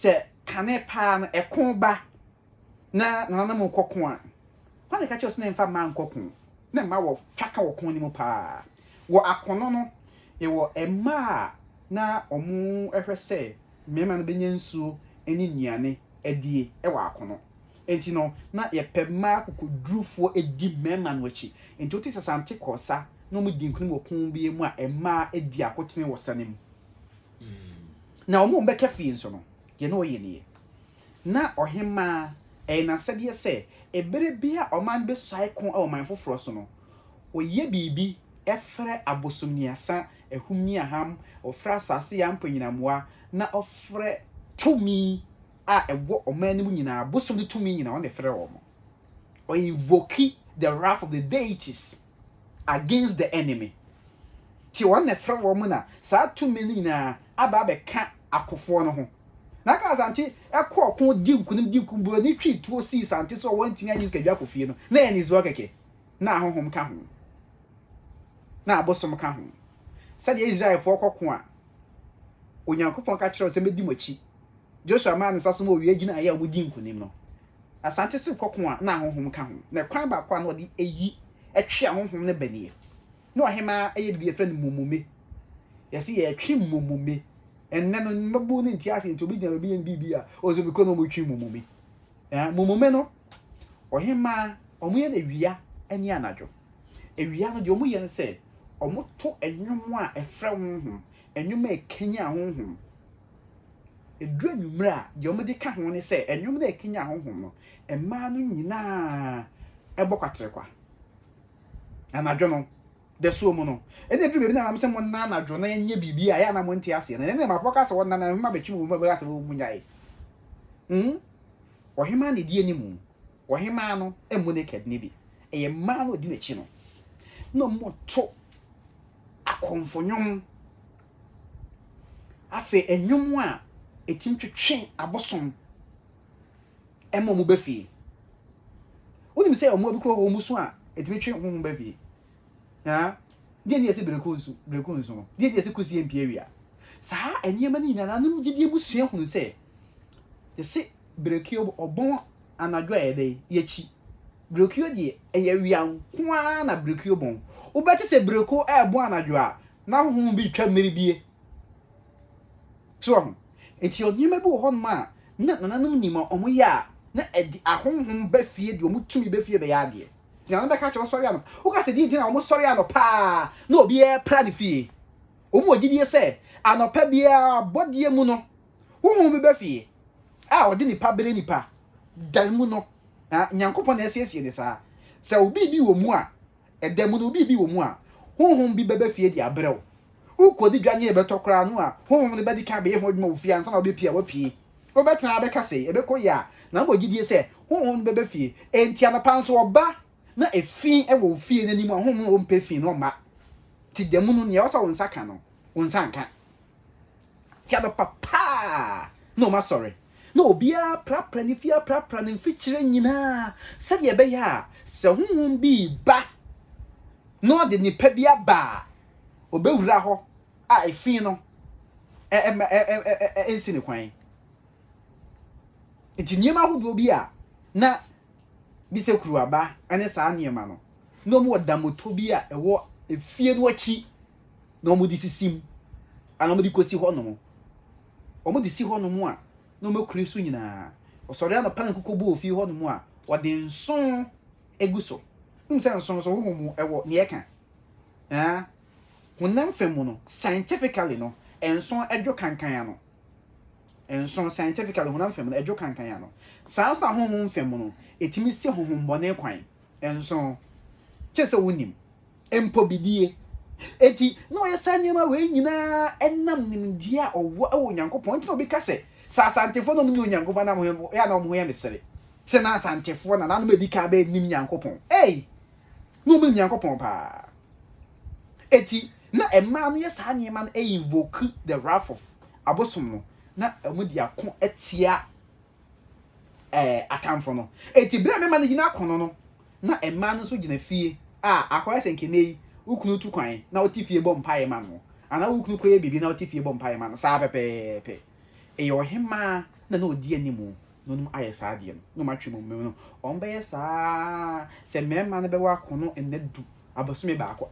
Sɛ kane paa no ɛko ba na nananom rekɔ ko a, hwan na ɛka kyerɛ wo sɛ na mfa mmaa nkɔ ko? Na mmaa wɔ twaka wɔ ko no mu paa. Wɔ akono no, yɛwɔ mmaa a na wɔhwɛ sɛ mmarima no bɛnya nsuo ne nnuane adie wɔ akono. Enti no, na yɛpɛ mmaa akokodurufoɔ di mmarima no akyi. Enti wote sɛ Asante kɔɔ sa na wɔdi nkonim wɔ ko bi mu a, mmaa di akotene wɔ sa no mu. Na wɔn a wɔbɛka fie nso no, deɛ na wɔyɛ nie. Na ɔhemmaa, ɛyɛ n'asɛdeɛ sɛ, ɛberɛ biara a ɔman no bɛsuae ko wɔ ɔman foforɔ so no, ɔyɛ biribi frɛ abosomniasa, ahum ne aham, ɔfrɛ asase yɛ ampanyinammoa, na ɔfrɛ tumi a ɛwɔ ɔman no mu nyinaa, abosom no tumi nyinaa, ɔno na ɛfrɛ wɔn. Ɔ invoke the wrath of the deities against the enemy. Nti ɔno na ɛfrɛ wɔn na saa tumi no nyinaa aba abɛka akofoɔ no ho. Na aka Asante ɛkɔ ɔko di nkunim di nkunim, buroni twi tuo sii Sante so a wɔntumi anyi sikadwa akɔ fie no, na ɛyɛ nnisoɔ kɛkɛ. Na ahonhom ka ho. Na abosom ka ho. Sɛdeɛ Israelfoɔ kɔko a, Onyankopɔn ka kyerɛɛ wɔn sɛ mɛdi mo akyi. Joshua maa ne nsa so ma owia gyinaeɛ a wɔdii nkonim no. Asante so kɔko a na ahonhom ka ho. Na kwan baako a na wɔde yi twe ahonhom no ba nie. Na ɔhemaa yɛ biribi a yɛfrɛ no mmomome. Yɛse yɛtwe mmomome. Ɛnnɛ no mmabun no nte aseɛ nti obi gyina baabi yɛ no biribi a ɔsɛ obi kɔ na wɔtwe mmomome. Mmomome no, ɔhemaa wɔyɛ no awia ne anadwo. Awia no deɛ wɔyɛ no sɛ wɔto nnwom a ɛfrɛ honhom, nnwom a ɛkanyan honhom. Ɛduru anwummerɛ a, deɛ wɔde ka ho ne sɛ, nnwom no a ɛkanyan honhom no, mmaa no nyinaa bɔ kwaterekwa. Anadwo no, dasuo mu no, ɛna ɛduru baabi na anam sɛ monna anadwo na yɛnyɛ biribi a ɛyɛ a na monte aseɛ no. Ɛnɛ na mafoɔ ka sɛ wɔnna na nhoma bɛtwe mu bɛka sɛ wɔn nyae. Hmm? Ɔhemaa na ɛdi anim. Ɔhemaa no mmu naked no bi. Ɛyɛ mmaa no ɔdi n'akyi no. Na wɔto akɔmfo nnwom. Afei nnwom a ɛtumi twetwe abosom ma wɔn ba fie. Wonim sɛ mmoa bi kura hɔ wɔn su a ɛtumi twe honhom ba fie. Ha? Deɛ ne yɛsɛ bereko nsu, bereko nsu no. Deɛ ne yɛsɛ kusie mpie awia. Saa nneɛma no nyinaa nanom gyidie mu sua hunu sɛ yɛsɛ berekuo ɔbɔn anadwo a ɛyɛ dɛ yɛkyi. Berekuo deɛ ɛyɛ awia nko ara na berekuo bɔn. Wobɛte sɛ berekuo ɛrebɔn anadwo a na honhom bi retwa mmiribie. So wɔ ho? Nti nneɛma bi wɔ hɔnom a na nananom nim a wɔyɛ a na ɛde ahonhom ba fie de wɔn tumi ba fie bɛyɛ adeɛ. Nti nananom bɛka kyerɛ wɔsɔre anɔpa. Woka sɛ deɛ nti na wɔsɔre anɔpa a na obiara pra ne fie. Wɔn wɔ gyidie sɛ anɔpa biara abɔdeɛ mu no honhom bi ba fie a ɔde nipa bere nipa dan mu no. Na Nyankopɔn na asiesie ne saa. Sɛ obi bi wɔ mu a Ɛda mu no, biribi wɔ mu a, honhom bi bɛba fie de abrɛ wo. Wokɔdi dwa ne ɛbɛtɔ koraa no a, honhom no bɛdi kan abɛyɛ ho adwuma wɔ fie ansa na wobɛpue a, woapue. Wobɛtena ha bɛka sei, ɛbɛkɔ yie a, na wowɔ gyidie sɛ honhom no bɛba fie. Enti anɔpa nso ɔba na efi wɔ wo fie no anim a, honhom no ɔmpɛ fi no ɔmma. Nti da mu no, nea ɛwɔ sɛ wo nsa ka no, wo nsa nka. Nti anɔpa paa na wɔn asɔre, na obiara aprapra ne fie, aprapra ne mfikyire nyinaa, sɛdeɛ ɛbɛyɛ a sɛ honhom bi reba na ɔde nipa bi aba a, ɔbɛwura hɔ a efi no ɛnsi ne kwan. Nti nneɛma ahodoɔ bi a na bi sɛ kuruaba ne saa nneɛma no, na wɔn wɔ damoto bi a ɛwɔ efie no akyi na wɔde sisi mu anaa wɔde kɔsi hɔnom. Wɔde si hɔnom a, na wɔakuri so nyinaa. Ɔsɔre anɔpa na nkokɔ bu wɔ fie hɔnom a, wɔde nso gu so. Wonim sɛ nso nso honhom mu ɛwɔ nea ɛka. Ɛɛ, honam fam mu no, scientifically no, nso dwo kankan ano. Nso scientifically honam fam no, ɛdwo kankan ano. Saa nso na honhom fam mu no, ɛtumi si honhommɔne kwan. Nso, kyerɛ sɛ wonim. Mpo bidie. Enti, na ɔyɛ saa nneɛma wei nyinaa ɛnam nimdeɛ a ɔwɔ wɔ Onyankopɔn. Nti na obi ka sɛ, sɛ Asantefoɔ na wɔn Onyankopɔn na wɔn yɛ na wɔn ho yɛ mesere. Sɛ na Asantefoɔ na nanom edi kan bɛyɛ nim Nyankopɔn. Ei! Na wɔn nim Nyankopɔn paa. Enti, na mmaa no yɛ saa nneɛma no invoke the wrath of abosom no na wɔn de ako atia ɛɛ atamfo no. Enti bere a mmarima no gyina akono no, na mmaa no nso gyina fie a akɔyɛ sɛ nka nnɛ yi wo kunu tu kwan na wote fie bɔ mpaeɛ ma no, anaa wo kunu kɔyɛ biribi na wote fie bɔ mpaeɛ ma no, saa pɛpɛɛpɛ. Ɛyɛ ɔhemmaa na na ɔdi anim na ɔnom ayɛ saa adeɛ no, na ɔmo atwe mu no, ɔmo bɛyɛ saa sɛ mmarima no bɛwɔ akono nna 10, abosome baako.